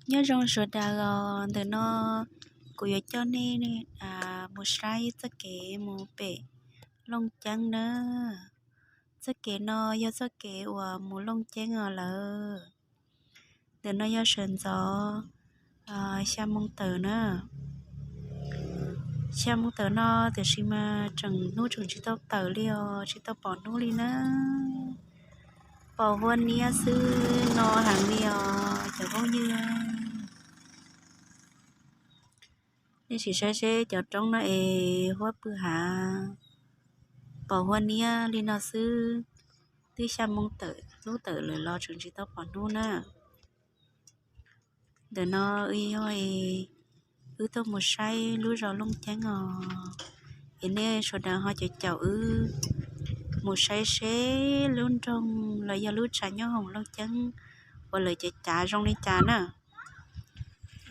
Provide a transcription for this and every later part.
Nyob zoo sawv daws os, ntawm no kuv yuav coj nej mus saib txoj kev mus pem Looj Ceeb na. Txoj kev no yog txoj kev uas mus Looj Ceeb os lawm. Ntawm no yog sawv ntxov xya moo tawm na. Xya moo tawm no tiam sis mas tseem hnub tseem tsis tau tawm li os, tsis tau pom hnub li na. Pom huab niab xwb no heev li os cov phooj ywg. Nej sim saib seb cov roob no es huab pw hav, pom huab niab li no xwb. Twb xya moo tawm hnub tawm lawm los tseem tsis tau pom hnub na. Ntawm no yog wb tuaj mus saib lub zos Looj Ceeb os. Es nej sawv daws ho caum caum wb mus saib seb lub nroog los yog lub tshav nyooj hoom Looj Ceeb uas lawv cav cav zoo li cas na.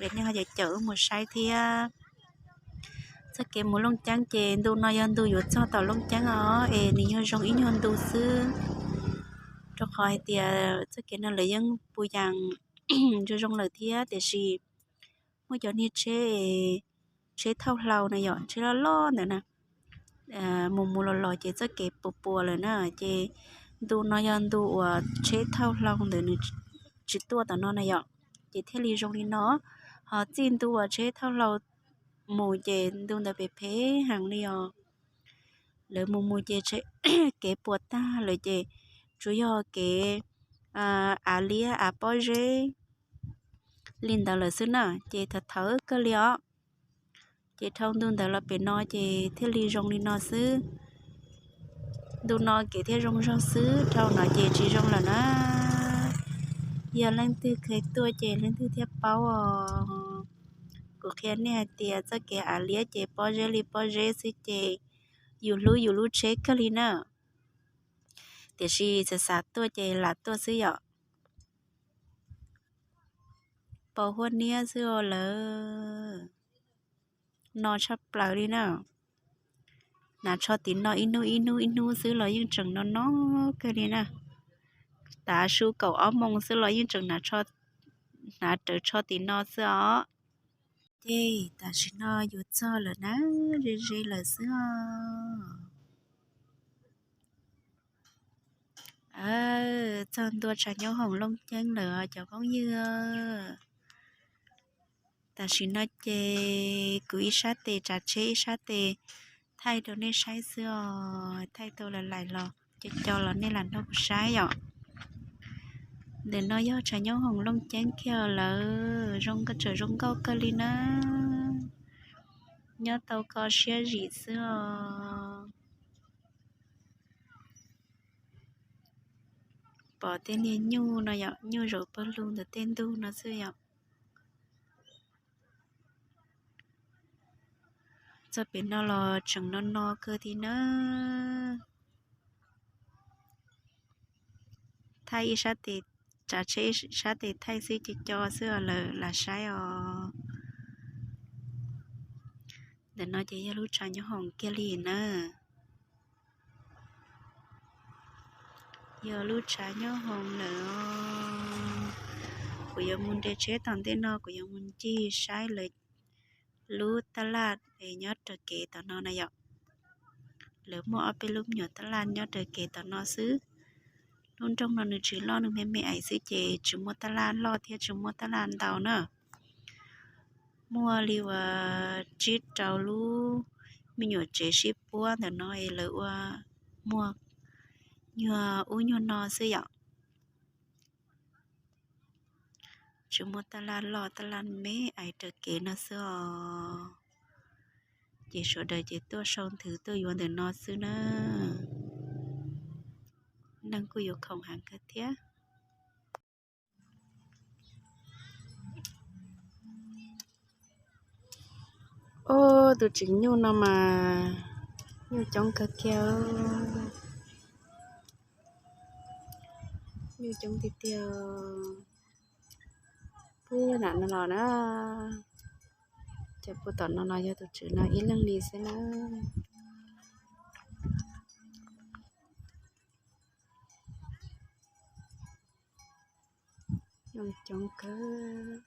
Es nej ho caum caum wb mus saib thiab. Txoj kev mus Looj Ceeb ces ntu no yog ntu yuav txog tom Looj Ceeb os, es nws yog zoo ib nyuag ntu xwb. Rau qhov hais tias txoj kev no lawv yeej puas yas zoo zoo lawm thiab, tiam sis muaj cov niag tsheb, tsheb thauj hlau na yom, tsheb loj loj ntawd na, mus mus los los ces txoj kev puas puas lawm na. Ces ntu no yog ntu uas tsheb thauj hlau ntawd nws tsis tuaj tom no na yom, ces thiaj li zoo li no. Ho txij ntu uas tsheb thauj hlau mus ces ntu ntawd phem phem heev li os. Lawv mus mus ces kev puas tag lawm ces tsuas yog kev av liab av pob zeb li ntawd lawm xwb na, ces thawv thawv kawg li os. Ces dhau ntu ntawd los pem no ces thiaj li zoo li no xwb. Ntu no kev thiaj zoo zog xwb, dhau no ces tsis zoo lawm na. Yog leej twg kheev tuaj ces leej twg thiaj paub os. Kuv qhia nej hais tias txoj kev av liab ces pob zeb li pob zeb xwb ces yus hlub yus lub tsheb kawg li na. Tiam sis xav xav tuaj ces lam tuaj xwb yom. Pom huab niab xwb os lawm. No tshaj plaws li na. Hnav tsho tim no ib hnub ib hnub ib hnub xwb los yeej tseem no no kawg li na. Tav su kaum ob moos xwb los yeej tseem hnav rawv tsho tim no xwb os. Ces tam sim no yuav txog lawm na, ze ze lawm xwb os. Txog ntua tshav nyob hoom Looj Ceeb lawm os cov phooj ywg. Tam sim no ces kuv ib sab tes tsav tsheb ib sab tes thaij rau nej saib xwb os, thaij tau lawm lais los co co los nej lam nrog kuv saib yom. Ntawm no yog tshav nyob hoom Looj Ceeb kiag lawm, zoo nkauj tseem zoo nkauj kawg li na. Nyob tau kho siab zim xwb os. Pom tej niag nyuj no yom, nyuj zaum pawg lug ntawm tej ntug no xwb yom. Txoj pem no los tseem no no kawg thiab na. Thaij ib sab tes, tsav tsheb ib sab tes thaij xwb co co xwb lawm lam saib os. Ntawm no ces yog lub tshav nyob hoom kiag li na. Yog lub tshav nyob hoom lawm os. Kuv yuav mus nres tsheb tom ntej no, kuv yuav mus ncig saib lawv lub taj laj es nyob raws kev tom no na yom. Lawv muaj ob peb lub me nyuam taj laj nyob raws kev tom no xwb. Lub nroog no nws tsis loj, nws me me aiv xwb ces tsis muaj taj laj loj thiab tsis muaj taj laj ntau na. Muaj li uas tsib rau lub me nyuam tsev sib puab ntawm no es lawv ua muag nyuag ub nyuag no xwb yom. Tsis muaj taj laj loj, taj laj me aiv raws kev no xwb os. Ces sawv daws ces tuaj sau nthwv tuaj yuav ntawm no xwb na. Neeg kuj yuav khoom heev kawg thiab. Ub, tus tsev nyuj no mas nyuj coob kawg kiag. Nyuj coob tiag tiag. Pub nram no los na. Cov pub tom no los yog tus tswv no ib leeg li xwb na. Nyuj coob kawg.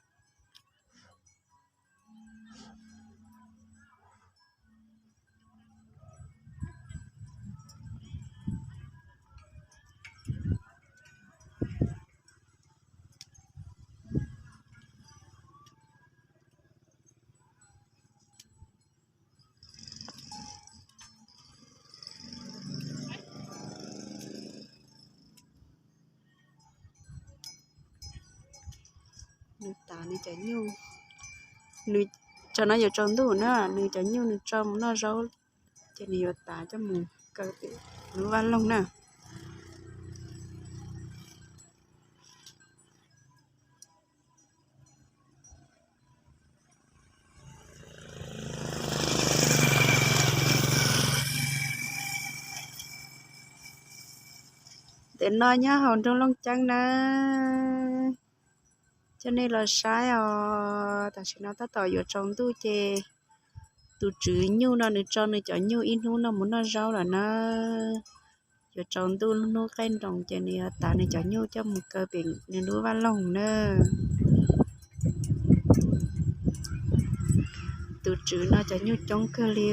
Nws tav nws cov nyuj, nws, tsam no yuav tsaus ntuj na, nws cov nyuj nws tso mus noj zaub, ces nws yuav tav coj mus kaw tim lub vaj loog na. Ntawm no nyob hauv nroog Looj Ceeb na, coj nej los saib os. Tam sim no tab tom yuav tsaus ntuj ces tus tswv nyuj no nws tso nws cov nyuj ib hnub no mus noj zaub lawm na. Yuav tsaus ntuj lub hnub qaij nroos ces nws yuav tav nws cov nyuj coj mus kaw pem nws lub vaj loog na. Tus tswv no cov nyuj coob kawg li.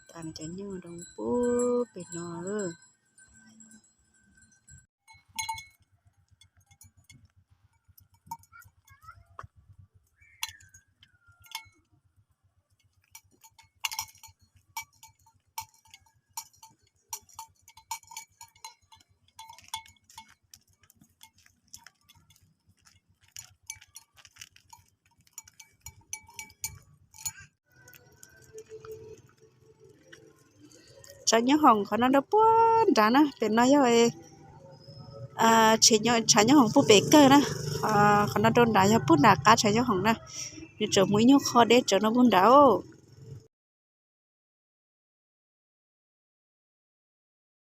Tav nws cov nyuj rau pub pem no. Tshav nyob hoom qhov no rau puag nrad na, pem no yog tshav nyob hoom puag pem kawg na. Qhov no rau nrad yog puag nram qab tshav nyob hoom na. Nws tseem mus ib nyuag qho deb tsawv no puag nrad.